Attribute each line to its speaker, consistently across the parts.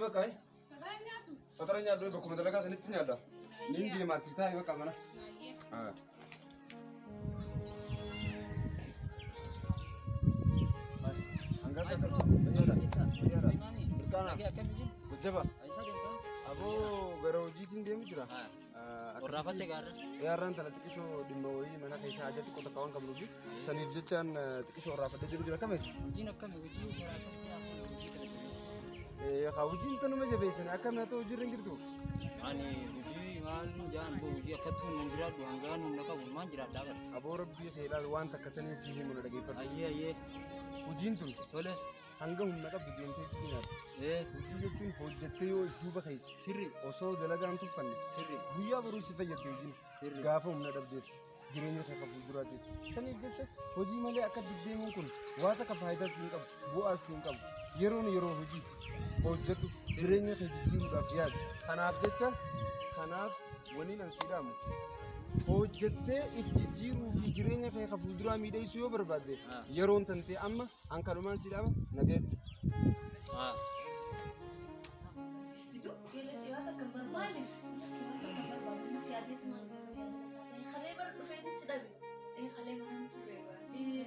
Speaker 1: bakka.
Speaker 2: Fatara nyaatu.
Speaker 1: Fatara nyaadhu bakkuma dalagaa sanitti nyaadha. Niin deemaati taa'i bakka mana.
Speaker 2: Ayyee.
Speaker 1: Hangaasa fayyaadha. Mirkaana. Jajjaba. Aboo gara hojiitiin deemu jira.
Speaker 3: Warraafatte gaarra.
Speaker 1: Yaarraan tana xiqqishoo dhimma wayii mana keessaa haja xiqqoo takka waan qabnuufi saniif jechaan xiqqishoo warraafadhee jiru jira kame.
Speaker 3: Hojiin akkami hojii warraafatte akkami hojii kana jabeessa.
Speaker 1: Haa hojiin tanuma jabeessani akkami haa ta'u hojiirra hin jirtu.
Speaker 3: Ani hojii maal jaan boo hojii akkattuu nan jiraadhu hangaan humna qabu maan jiraadhaa bara.
Speaker 1: Aboo rabbii kee ilaali waan takka taniin sii himu na dhageeffadhu.
Speaker 3: Ayyee ayyee
Speaker 1: Hojiin tun
Speaker 3: tole
Speaker 1: hanga humna qabdu deemtee si nyaata.
Speaker 3: ee
Speaker 1: Hojii jechuun hojjettee yoo if duuba keessa
Speaker 3: sirri
Speaker 1: osoo dalagaan tuffanne
Speaker 3: sirri
Speaker 1: guyyaa boruu si fayyadde hojiin
Speaker 3: sirri
Speaker 1: gaafa humna dhabdeef jireenya kee kan fuulduraatiif. Saniif jecha hojii malee akka deddeemuun kun waa takka faayidaa siin qabu bu'aas siin qabu yeroon yeroo hojiiti hojjedhu jireenya kee jijjiiruudhaaf yaadi. Kanaaf jecha kanaaf waniin an sii dhaamu hojjettee if jijjiiruu fi jireenya kee kan fuulduraa miidheessuu yoo barbaadde yeroon tantee amma an kanumaan sii dhaama nageetti.
Speaker 3: haa.
Speaker 4: Fidu geela cimaa takka hin barbaadu. Maaliif? Lakki waan takka hin barbaadu. Innis yaadeetu maal barbaadu yaada taate. Kalee bara dhufeetis si dhabe.
Speaker 5: Ee kalee mana turre bara.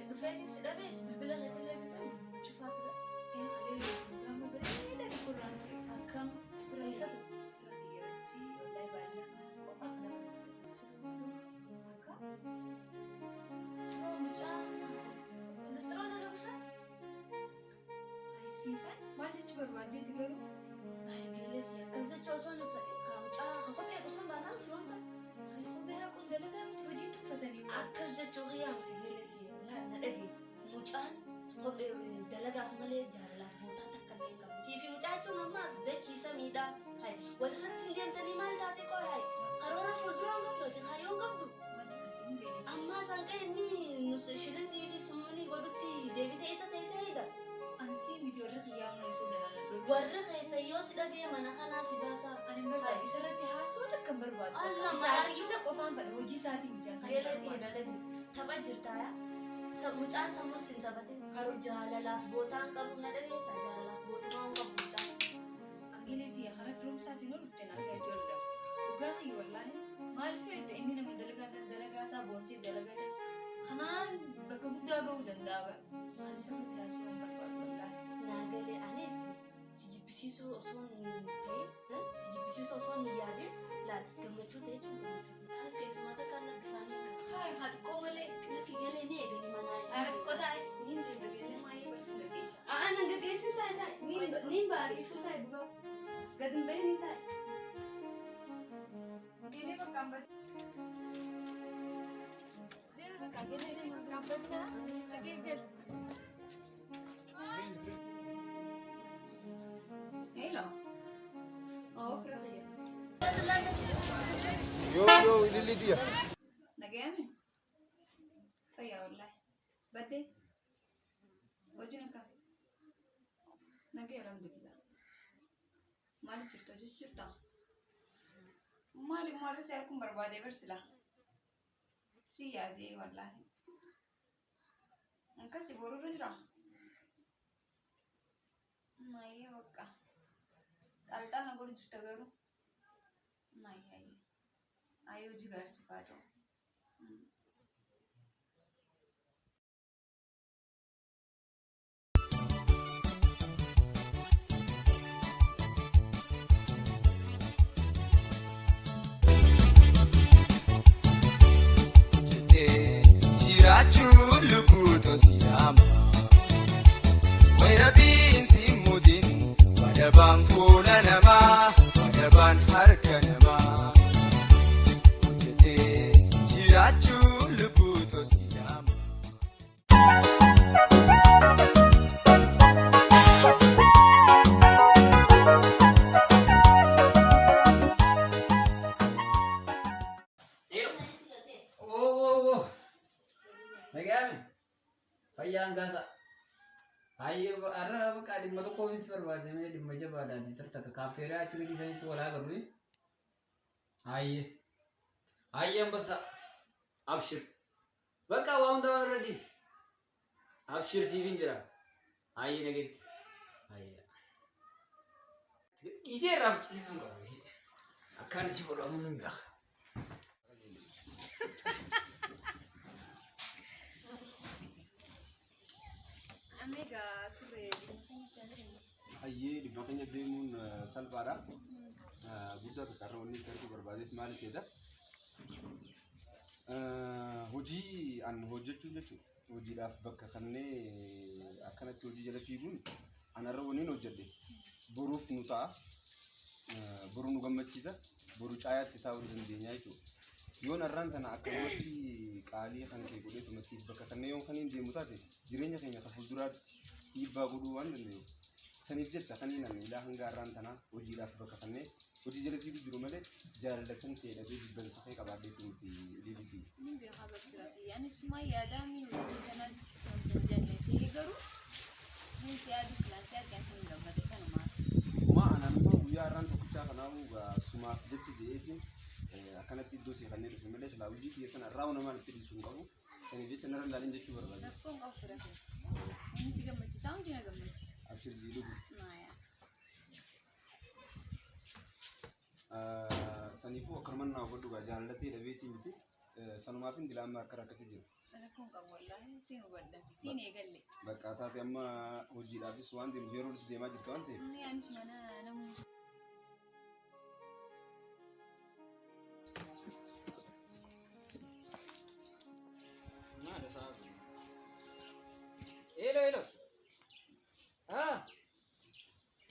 Speaker 4: Dhufeetis si dhabe bilbila keetillee bitan cufaa ture.
Speaker 5: Ee kalee nama bareedaa tokko irraan ture.
Speaker 4: Akkam
Speaker 5: Fira
Speaker 4: eessa ture?
Speaker 5: fira kiyya wajjii wallahi baallama qophaa kana ture. Akka
Speaker 4: Firoo mucaa ministeerota dalaguusaa?
Speaker 5: ay siifan maal jechuu barbaaddeeti garuu
Speaker 4: Ay geeleeti akkas jechuu osoo hin fedhe. Kaa mucaa ka kophee qusan baataan firoomsa.
Speaker 5: ay kophee haquun dalagaa miti hojiin tuffatanii bara.
Speaker 4: Akkas jechuu kiyyaa miti geeleeti laa na dhage. Mucaan kophee dalagaaf malee jaalalaaf bootaa takka illee hin qabu. Siifi mucaa jechuun ammaas dachii samiidha. Hay walirratti hin deemtanii maal taate qoy hay karoora fuulduraa hin qabdu ati kaayyoo hin qabdu.
Speaker 5: Wanti akkasii hin beekne.
Speaker 4: Ammaa isaan qa'e inni nus shilingii fi summunii godhutti deebitee isa teessee hidha.
Speaker 5: Ansii miti warri kiyyaa humna isa jalaa dhorku.
Speaker 4: Warri keessa yoo si dhagee mana kanaa si baasaa.
Speaker 5: Ani hin barbaadu isarratti haasoo takka hin barbaadu.
Speaker 4: Allah
Speaker 5: Isaa fi
Speaker 4: maraachuu.
Speaker 5: isa qofaan fedha hojii isaatiin miti kan hin
Speaker 4: Geeleetii
Speaker 5: barbaadu.
Speaker 4: na dhage. Tapha jirtaa yaa. Mucaan sammuu sin taphatin. Karu jaalalaaf bootaa hin qabu na dhageessa jaalalaaf bootumaa hin qabu mucaan.
Speaker 5: Angeeleetii karaa firoomsaatiin ol dhufte naaf yaaduu argama. Dhugaa kiyya wallaahi maaliif yoo inni nama dalagaa dalagaa isaa boonsee dalagaa kanaan bakka guddaa ga'uu danda'a bara. Ani isarratti haasoo hin barbaadu wallaahi.
Speaker 4: Naa galee anis si jibbisiisuu osoo hin ta'in si jibbisiisuu osoo hin yaadin laal gammachuu ta'e jechuun gammachuu ta'e. Anis keessumaa takka na dhufaanii
Speaker 5: Haay haa xiqqoo malee.
Speaker 4: Lakki galee ni eegani manaa.
Speaker 5: Haara xiqqoo taa'e.
Speaker 4: Niin deema galee.
Speaker 5: Maayii barsiin gaggeessa.
Speaker 4: Aa nan gaggeessin taa'e taa'e. Niin ba'a geessin taa'e dhugaa. Gad hin bahin niin taa'e.
Speaker 5: Geelee bakka hambate. Deema bakka geelee bakka hambate. Dhagee gal. Hello. Oo fira kiyya.
Speaker 1: Yoo yoo ilillii tiyya.
Speaker 5: Nagayame? Fayyaa wallaahi. Baddee? Hojiin akkam? Nagaya alhamdulillah. Maaliif jirta? Hojii jirta? Maaliif maal si arguun barbaadee barsila? Si yaadee wallaahi. Akkasi borurra jira? Maayee bakka. Xaalxaal na godhu jirta garuu. Maayee ayyee. Ayyee hojii gaarii siif haa ta'u.
Speaker 6: Jettee jiraachuun lubbuutu si dhaama. Wayirabiin si muudin wadabaan fuula namaa wadabaan harka namaa. Jettee jiraachuun lubbuutu si dhaama.
Speaker 7: Oo oo oo. Nagaame. Fayyaan gaasa. Hayyee har'a bakka dhimma tokkoofis barbaadamee dhimma jabaadhaati sirta akka kaafteeraa achi gadi sanitti wal agarru. Hayyee. Hayyee ambassa. Abshir. Bakka waa hundaa irra dhiisi. Abshir siif hin jira. Hayyee nageetti. Hayyee. Dhiisee irraa fichisiisuun qaba. Akkaan isii godhamu hin beeka.
Speaker 5: Amma egaa turre dhimma keenyatti haasofne.
Speaker 1: Hayyee dhimma keenya deemuun salphaadha. Guddaa takka irra wanni si arguu barbaadeef maal seeta? Hojii an hojjechuu jechuudha. Hojiidhaaf bakka kannee akkanatti hojii jala fiiguun an har'a wanni hojjedhe boruuf nu ta'a. Boru nu gammachiisa. Boru caayaatti taa'uu ni dandeenya jechuudha. Yoon har'aan tana akkanumatti qaalii kan kee godheetuma siif bakka kannee yoon kaniin deemu taate jireenya keenya ka fuulduraatti dhiibbaa godhuu waan danda'uuf saniif jecha kaniin ani ilaa hanga har'aan tanaa hojiidhaaf bakka kannee hojii jala fiiguu jiru malee jaalala kan ta'e dhabee jibbansa kee qabaadheetu miti deebiti.
Speaker 5: Nin beekaa bakka anis suma yaadaa mi hojii kanas wanta hin jenne ta'ee garuu nin si yaadu silaan si argan sin gammade sanumaaf.
Speaker 1: Maa anaan immoo guyyaa har'aan tokkichaa kanaafuu sumaaf jecha jedheetiin akkanatti iddoo si kanneen dhufe malee silaa hojii kiyya sana irraa namaan itti dhiisuu hin qabu. Saniif jecha narra ilaalin jechuu barbaade.
Speaker 5: Rakkoon qabu fira kee. Inni si gammachiisaa hundi na gammachiifti.
Speaker 1: Abshir jiidhu.
Speaker 5: Maayaa.
Speaker 1: Saniifuu akkanumaan naa hubadhu gaa jaalallatee dhabeetii miti. Sanumaaf hin dila amma akka rakkate jiru.
Speaker 5: Rakkoon qabu wallaahi siin hubadha. Siin eegalle.
Speaker 1: Bakka taate amma hojiidhaafis waan deemtu yeroonis deemaa jirtu waan ta'eef.
Speaker 5: Inni anis mana namni.
Speaker 7: Maal isaa? Hello, hello. Ah.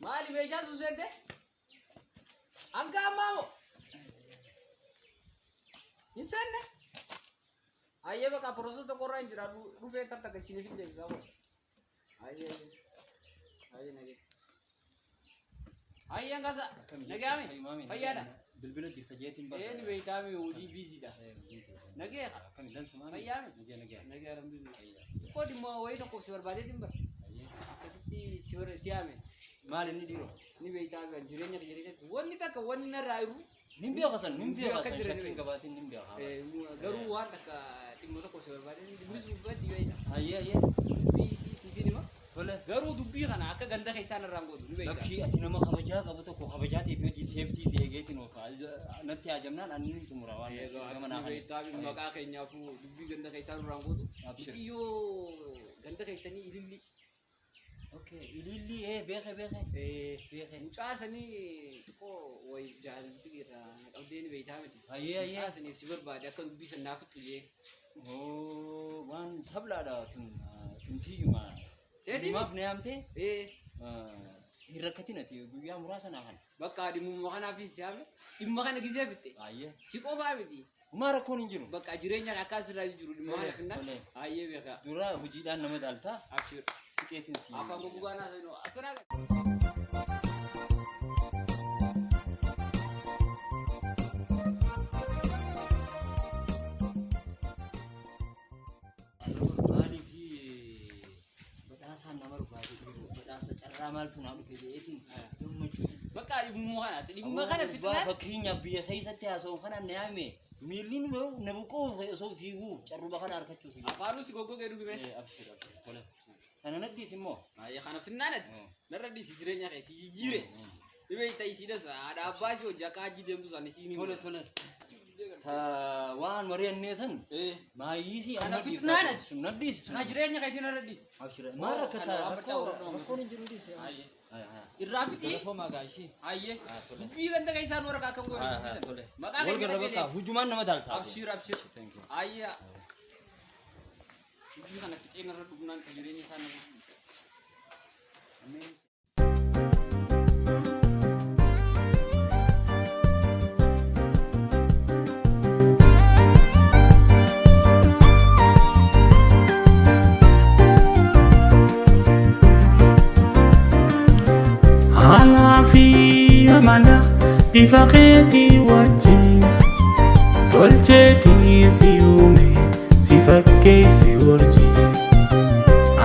Speaker 7: Maali meeshaa sun seente? Hanga ammaa moo? Hin seenne? Ayyee bakka process tokko irra hin jira dhufee takka isiniif hin deebisaa boo. Ayyee. Ayyee nagee. Ayyee angasa. Nagaame. Fayyaadha.
Speaker 3: Bilbila jirta jeetiin
Speaker 7: Ee ni beektaami hojii biiziidha. Nagee.
Speaker 3: Akkami dansumaami?
Speaker 7: Fayyaame.
Speaker 3: Nagee nagee.
Speaker 7: Nagee alhamdulillah. Xiqqoo dhimma wayii tokkoof si barbaadeetiin bara. Akkasitti si bar si yaame.
Speaker 3: Maal inni dhiiroo?
Speaker 7: Ni beektaa jireenya kiyya keessatti wanni takka wanni narraa jiru
Speaker 3: Nin beeka san, nin beeka
Speaker 7: Akka
Speaker 3: san,
Speaker 7: jiran
Speaker 3: shakkiin
Speaker 7: beeka.
Speaker 3: qabaatiin nin beeka.
Speaker 7: Garuu waan takka dhimma tokko si barbaade dhimmi sun baddi beekta.
Speaker 3: Ayyee ayyee.
Speaker 7: Dubbii si siifin hima.
Speaker 3: Tole.
Speaker 7: Garuu dubbii kana akka ganda keessaa narraan gootu ni beekta.
Speaker 3: Lakkii ati nama kabajaa qabu tokko kabajaa ta'eef hojii seeftii fi eegeetiin oofa. Natti haajamnaan ani ni xumura waan
Speaker 7: Egaa
Speaker 3: gama
Speaker 7: ati
Speaker 3: naa
Speaker 7: ni
Speaker 3: kana.
Speaker 7: beektaa maqaa keenyaafuu dubbii ganda keessaa nurraan gootu.
Speaker 3: Abshir.
Speaker 7: Muciyyoo ganda keessanii ililli.
Speaker 3: Okay, ililli beeke beeke. Beeke.
Speaker 7: Mucaa sanii xiqqoo wayi jaalalti irraa na qabdee ni beektaa miti.
Speaker 3: Ayyee ayyee.
Speaker 7: Mucaa saniif si barbaade akka dubbii san naaf fixxu jee.
Speaker 3: Oo waan sablaadha tun tun tiyyuma.
Speaker 7: Teetii?
Speaker 3: Maaf na yaamtee?
Speaker 7: Ee
Speaker 3: Hin rakkatin ati guyyaa muraasa naa kana.
Speaker 7: bakka dhimmuma kanaaf si yaame dhimma kana gisee fixxe.
Speaker 3: Ayyee.
Speaker 7: Si qofaa miti.
Speaker 3: Maa rakkoon hin jiru.
Speaker 7: Bakka jireenya akka asirraa jiru dhimma kana finna.
Speaker 3: Tole.
Speaker 7: Ayyee beekaa.
Speaker 3: Dura hojiidhaan nama dhaaltaa
Speaker 7: Abshir.
Speaker 3: fixeetiin si.
Speaker 7: Afaan goggogaa naa seenuu. Asirraa
Speaker 3: Maaliif badhaasaan nama dhugaatee jiru badhaasa carraa maaltu naa dhufe jedheetiin gammachuu.
Speaker 7: Bakka dhimmuma kanaatti dhimma kana fixnaan
Speaker 3: Fakkeenyaaf biyya keessatti haasa'u kana na yaame miilli na buqqoof osoo fiiguu carruma kana argachuuf.
Speaker 7: Afaanus goggogee dhugime.
Speaker 3: Abshir abshir tole. Kana naddiis immoo.
Speaker 7: Ayyee kana finnaan ati narra dhiisi jireenya kee si jijjiire. Dhibee ta'isiidhas haadha abbaa si hojii akka hajji deemtu sana si
Speaker 3: Tole tole. Ta waan mari'annee san maayyisii
Speaker 7: Kana fixnaan ati.
Speaker 3: Naddiis sun.
Speaker 7: Kana jireenya keetiin narra dhiisi.
Speaker 3: Abshir maal
Speaker 7: Kana
Speaker 3: rakkataa
Speaker 7: waan faca'u
Speaker 3: rakkoo rakkoon hin jiru dhiisi.
Speaker 7: Ayyee. Irraa fixii.
Speaker 3: Galatoomaa gaashii.
Speaker 7: Ayyee. Dubbii ganda keessaan waraqaa akka goone.
Speaker 3: Tole.
Speaker 7: Maqaa
Speaker 3: Wal
Speaker 7: keenya
Speaker 3: garra bakka
Speaker 7: qajeelee.
Speaker 3: hujumaan nama daaltaa.
Speaker 7: Abshir abshir.
Speaker 3: Thank you.
Speaker 7: Ayyee. Dubbii kana fixee narra dhufnaan jireenya isaa narra dhiisa.
Speaker 8: Haala fi amala ifa keetii wajjin tolcheetii si uume si fakkeessi urjii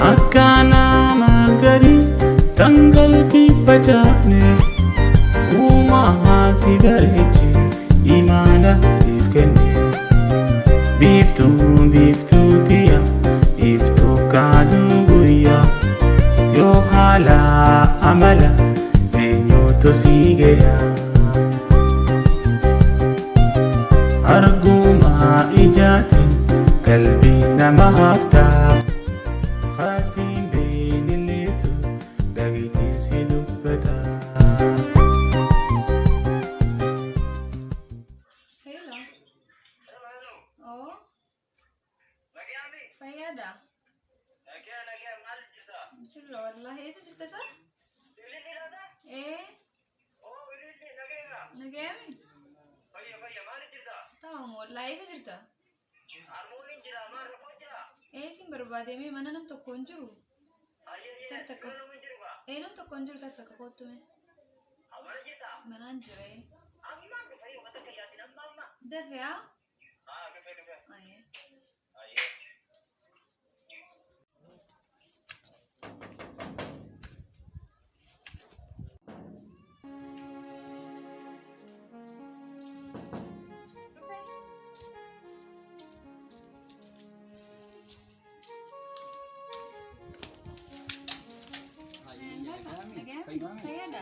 Speaker 8: akka nama garii tan qalbii facaafne uumamaa si bareeche imaana siif kenne biiftuu biiftuu tiya iftuu kaaduu guyyaa yoo haala amala eenyutu Si gaya. Arguma ijaatiin qalbii nama haftaa. Asiin beelilleetu dhageettiin si dubbata.
Speaker 5: Hello. Oh. Fayyaadha. Jirra wallahi. Eessa jirta isa? Ee. Nagayami? Tamam wallahi eessa jirta? Ee sin barbaadamee mana nam tokko hin jiru. Tartakka. Ee nam tokko hin jiru tartakka kottu mee. Manaan jira ee. Dafee haa? Ayyee. Dhufee. Fayyaadha.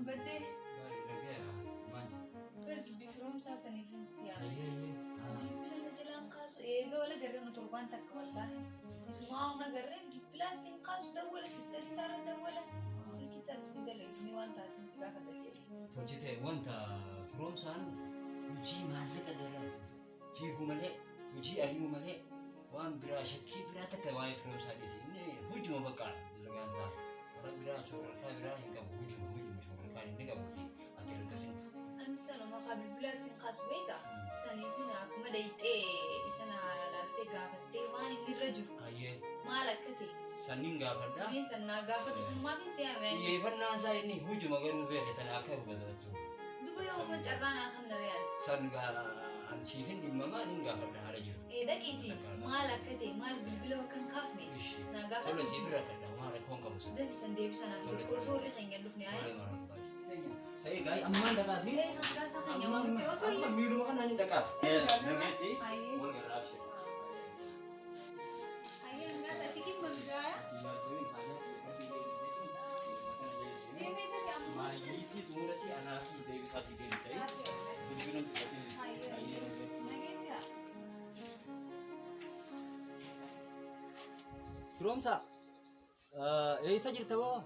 Speaker 5: Baddee bara dubbii firoomsaa saniif hin siyaame. Bilbila na jalaan kaasu eega wala garree nu torbaan takka wallaahi. Isumaa humna garree bilbilaa sin kaasu dawwala siistarii isaarra dawwala silkii isaati sin dalagu waan taateen si gaafadha jeeti.
Speaker 3: Hojjete wanta firoomsaan hojii maallaqa jala fiiguu malee hojii ari'uu malee waan biraa shakkii biraa takka waa'ee firoomsaa dhiisi. Inni hojuma bakka dalagaan isaa warra biraa shoorarkaa biraa hin qabu hojuma hojuma shoorarkaa inni qabu ati rakkafin.
Speaker 5: Anis sanuma kaa bilbilaa sin kaasu beekta. Saniif na akkuma dayixee isa na laaltee gaafattee waan inni irra jiru
Speaker 3: Hayyee
Speaker 5: maal akka ta'e
Speaker 3: sanniin gaafadhaa.
Speaker 5: mee sannaa gaafadhu sanumaaf hin siyaame.
Speaker 3: Xiyyeeffannaan isaa inni hojuma garuu beeke tana akka hubatattu.
Speaker 5: Duba yoo amma carraa naa kan na re'an.
Speaker 3: San an siifin dhimmamaa nin gaafadha haala jiru.
Speaker 5: Ee dhaqiiti maal akka ta'e maal bilbila akka hin kaafne
Speaker 3: Ishi.
Speaker 5: naa
Speaker 3: Tola
Speaker 5: gaafadhu.
Speaker 3: siif rakkadha waan rakkoon qabu sun.
Speaker 5: Deebisan deebisan
Speaker 3: Tole,
Speaker 5: haa
Speaker 3: tole.
Speaker 5: osoo irra keenya hin dhufne
Speaker 3: Tola
Speaker 5: haa.
Speaker 3: mara baay'ee. Ta'ee gaa'ii ammaan dhaqaa fi
Speaker 5: Ee hangaa isaa keenya waan osoo
Speaker 3: amma
Speaker 5: illee.
Speaker 3: miidhuma kanaan hin dhaqaaf. Nageetti
Speaker 5: Ayyee.
Speaker 3: wal gargaarsa.
Speaker 5: Ayyee hangaa isaatti dhimma biraa. Deemee tafe amma.
Speaker 3: Maayyisii xumurasii anaa fi deebisaa si deebisee. Bilbilan tuffatee.
Speaker 5: Ayyee. Nageenya.
Speaker 3: Firoomsa eessa jirta boo?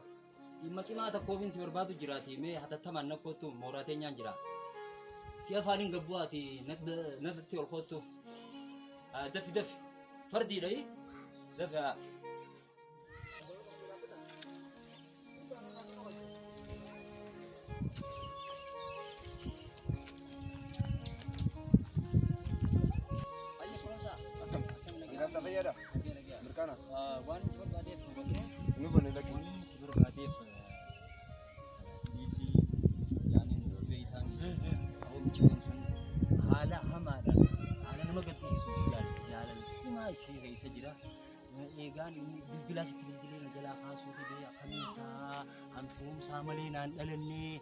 Speaker 3: Dhimma cimaa tokkoof si barbaadu jiraati mee hatattamaan na kottu mooraa teenyaan jira. Si afaaniin gabbu'aati natti ol kottu. Dafi dafi fardiidha dafi haa. Ayyo firoomsa.
Speaker 1: Akkam? Gaasa fayyaadha? Mirkaana?
Speaker 3: Waan si barbaadeef hubatee
Speaker 1: Nu bane lakki.
Speaker 3: Wanni si barbaadeef dhiibbii yaaniin beeytaan oomichi sun haala hamaadhaan haala nama gaddisiisu si jaalala cimaa isii keessa jira. Eegaan inni bilbilaa sitti bilbilee na jalaa kaasuu didee akkamiin ta'a an firoomsaa malee naan dhalannee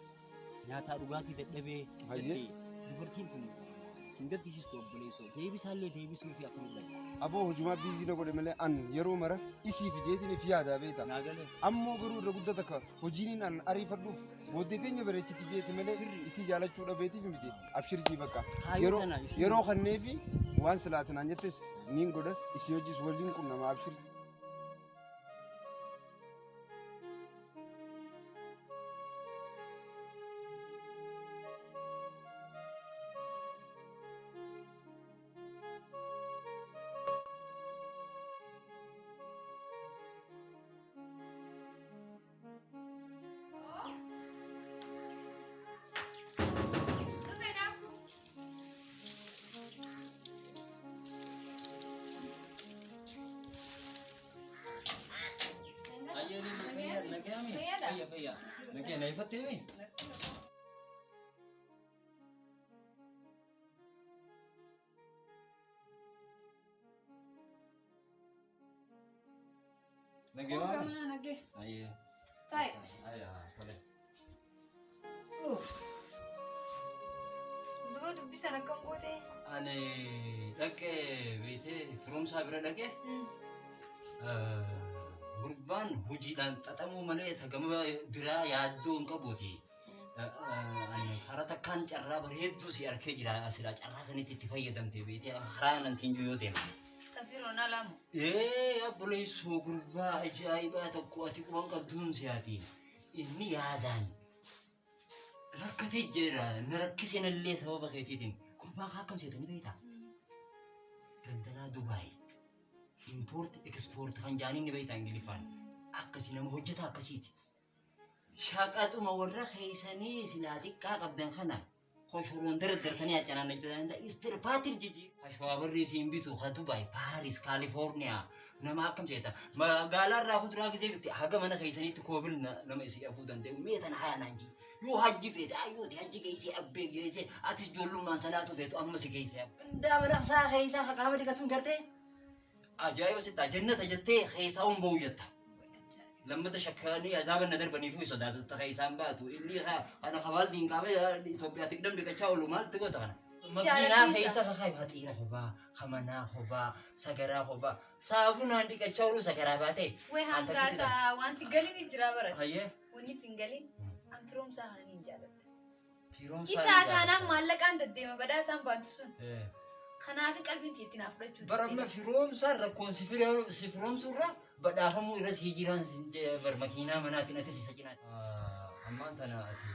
Speaker 3: nyaataa dhugaatii dadhabee
Speaker 1: Hayyee.
Speaker 3: dubartiin tun sin gaddisiistu obboleessoo deebisaallee deebisuu fi akkamiin dhala.
Speaker 1: Aboo hojumaa biizii na godhe malee an yeroo mara isii fi jeetiin fi yaadaa beekta.
Speaker 3: Naa galee.
Speaker 1: Ammoo garuu irra guddaa takka hojiin an ariifadhuuf booddee teenya bareechitti jeeti malee isii jaalachuu dhabeetiif miti abshirjii bakka.
Speaker 3: Kaayyoo
Speaker 1: Yeroo
Speaker 3: tana isii-
Speaker 1: yeroo kanneefi waan silaatinaan jettes niin godha isii hojis waliin qunnama abshirjii.
Speaker 5: Dhufee daakuu.
Speaker 3: Fayya fayya. Nagaya na ifattee mi? Nagee maame?
Speaker 5: Gamana nagee.
Speaker 3: Ayyee.
Speaker 5: Taa'i.
Speaker 3: Ayyaa tole.
Speaker 5: Duba dubbisan akkam goote?
Speaker 3: Ani dhaqee beetee firoomsaa bira dhaqee gurbaan hojiidhaan xaxamuu malee tagama biraa yaaddoo hin qabuuti. Ani karaa takkaan carraa bareedduu si arkee jira asirraa carraa sanitti itti fayyadamte beetee karaa nan siin jiru yoo deema.
Speaker 5: Tafiroon alaamu.
Speaker 3: Ee obboleessoo gurbaa ajaa'ibaa tokko ati quban qabduun si'aati. Inni yaadaan rakkatee jira na rakkiseen illee sababa keetiitiin gurbaa kaa akkam seetanii beektaa? Daldalaa Dubaay import export kan jaaniin ni beektaa Ingiliffaan akkasii nama hojjetaa akkasiiti. Shaqaxuma warra keessanii silaa xiqqaa qabdan kana koshoroon dardartanii acanaannachuu istirpaatiin jijji. Ashwaabarri isiin bitu ka Dubaay, Paaris, Kaalifoorniyaa nama akkam seeta. Magaalaa irraa kuduraa gisee bitte haga mana keessaniitti koobil nama isii afuu danda'u mee tana haya naan jii. Yoo hajji feete ayyooti hajji geessee abbee geessee atis ijoollummaan salaatu feetu amma si geessee. Indaa mana isaa keessaa ka qaama dhiqatuun gartee ajaa'iba sittaa jannata jettee keessaa hin ba'u jetta. Lammata shakkanii azaaba na darbaniifuu sodaatota keessaan baatu inni kana kabaaltiin qaama Itoophiyaa tigdam dhiqachaa oolu maaltu goota kana. Makiinaa keessa kakaay haxiira kophaa, kamanaa kophaa, sagaraa kophaa, saabunaan dhiqachaa oolu sagaraa baatee.
Speaker 5: Wee hangaasaa waan si galiin jira barate.
Speaker 3: Hayyee.
Speaker 5: Wanni si galin an firoomsaa kana ni jaalladha.
Speaker 3: Firoomsaa
Speaker 5: Isaa taanaan maallaqaan deddeema badaa isaan baantu sun. Kanaaf qalbiin itti naaf fudhachuu
Speaker 3: Bara amma firoomsaa rakkoon si firoomsuurra badhaafamuu irra si jiraan bar makiinaa manaatiin atis isa cinaa. Ammaan tana ati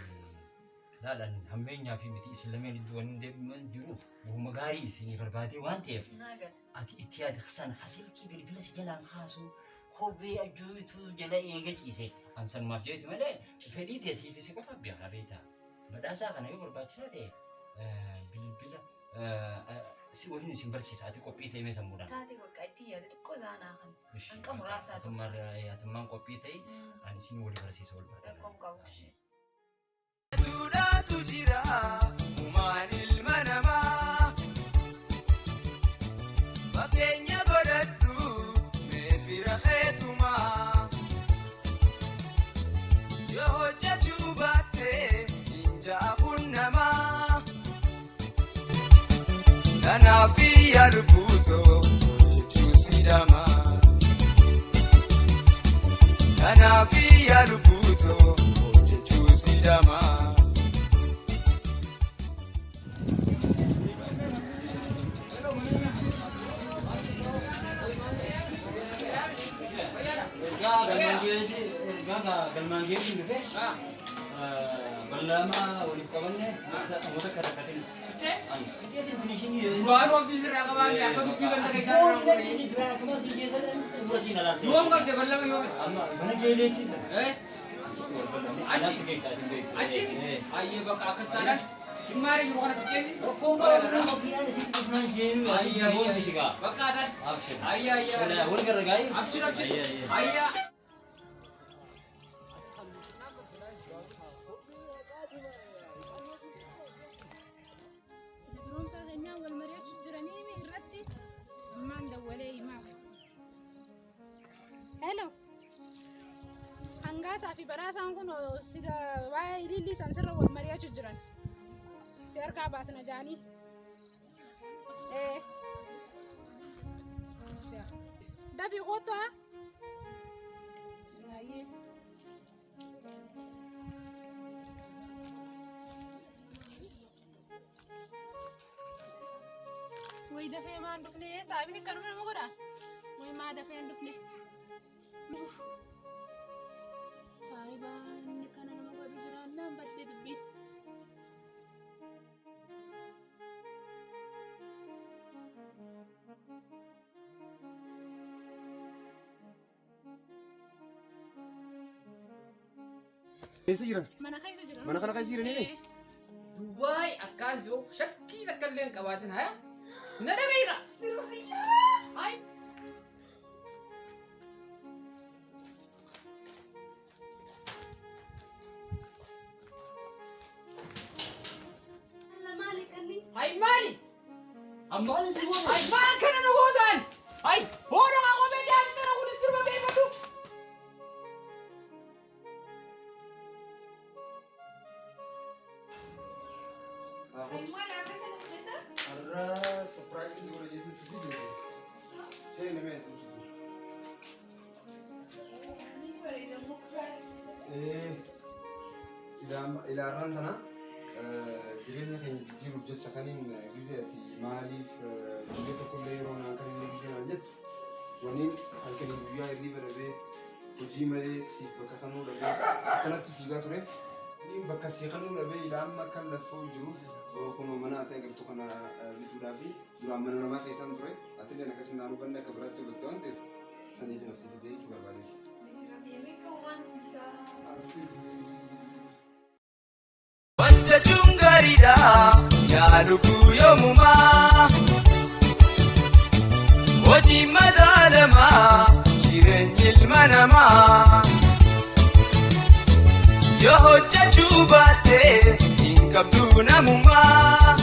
Speaker 3: laalan hammeenyaa fi miti isin lameen iddoo waan deebi'an jiruuf bu'uma gaarii isinii barbaadee waan ta'eef
Speaker 5: Naa gala.
Speaker 3: ati itti yaadi san hasilkii bilbila si jalaan kaasu kophee ajoo'itu jala eega ciise. An sanumaaf jeeti malee fedhii teessiif si qofa beekaa beektaa. Badhaasaa kana yoo barbaachisaa ta'e bilbila si waliin isin barsiisa ati qophii ta'e mee sammuudhaan.
Speaker 5: Taatee bakka itti yaade xiqqoo zaanaa kan. Hanqa muraasaa tokko.
Speaker 3: Atummaan qophii ta'e ani isin walii barsiisa wal barbaada.
Speaker 5: Rakkoon qabu.
Speaker 6: Duudhaatu jira uumaan ilma namaa. Fakkeenya godhadhu mee fira keetumaa. Yoo hojjechuu baatte siin jaafuun namaa. Kanaaf yaa lubbuutoo hojjechuu si dhamaa. Kanaaf yaa lubbuutoo hojjechuu si dhamaa.
Speaker 3: Ergaa galmaan geejiin dhufe bal'aama waliif qabanne namoota akka rakkatin.
Speaker 7: Duraan ofiis irraa qabaanne akka dubbii ganda keessaa irraa fuudhee. Yoom qabde ballama yoom?
Speaker 3: Mana geeleessiisa.
Speaker 7: Achi? Achi? Ayyee bakka akkas taanaan jimmaaree jiru kana ficheeti.
Speaker 3: Rakkoon qabu qophiidhaan isin dhufnaan jeenu
Speaker 7: Ayyee ayyee. Bakka ataan. Ayyee ayyee.
Speaker 3: Wal gargaari.
Speaker 7: Abshir abshir. Ayyee.
Speaker 2: Sila firoomsaa keenyaa wal mari'achuu jiranii himi irratti ammaan dawwalee himaaf. Hello. Hangaasaa fi badhaasaan kun sila waa'ee ilillii san sirra wal mari'achuu jiran. Si harkaa baasna jaanii. Ee. Dafii kottu haa. Ayyee. Way dafee maan dhufne saayibni akkanuma nama godha. Way maa dafee hin dhufne. Uff. Saayibaan akkana nama godhu jiraannaan badde dubbiin.
Speaker 1: Eessa jiran?
Speaker 2: Mana keessa jiran.
Speaker 1: Mana kana keessa jiranii?
Speaker 7: Dubaay akkaan si oofu shakkii takka illee hin qabaatin haya. Na dhaga'iidha. Hayi.
Speaker 4: Alla maali kanni?
Speaker 7: Hayi maali?
Speaker 3: Ammaan si godhu.
Speaker 7: Hayi maa akkana na gootaan? Hayi hoona maa qotee jaallatana kun sirba beekatu.
Speaker 5: Maal harka isa keessa?
Speaker 1: Har'a surprise si godha jeetiin si fide. Seeni mee tursitu.
Speaker 5: Ni bareeda muka gaariiti.
Speaker 1: Ilaarraan tana jireenya keenya jijjiiruuf jecha kaniin gizee ati maaliif guyyaa tokkollee yeroo naan kan inni gizee naan jettu wanniin halkanii guyyaa hirriiba dhabee hojii malee siif bakka kanuu dhabee akkanatti fiigaa tureef inni bakka sii kanuu dhabee ilaamma akkan laffoo jiruuf kunoo mana ati agartu kana bituudhaa fi duraan mana namaa keessaan ture atillee akkasii naan hubanne akka biraatti hubatte waan ta'eef saniif na si fidee jechuu barbaadeeti.
Speaker 6: Hojjechuun gaariidha yaa lubbuu yoomumaa. Hojii madaalamaa jireenyi ilma namaa. Yoo hojjechuu baatte hin qabdu namummaa.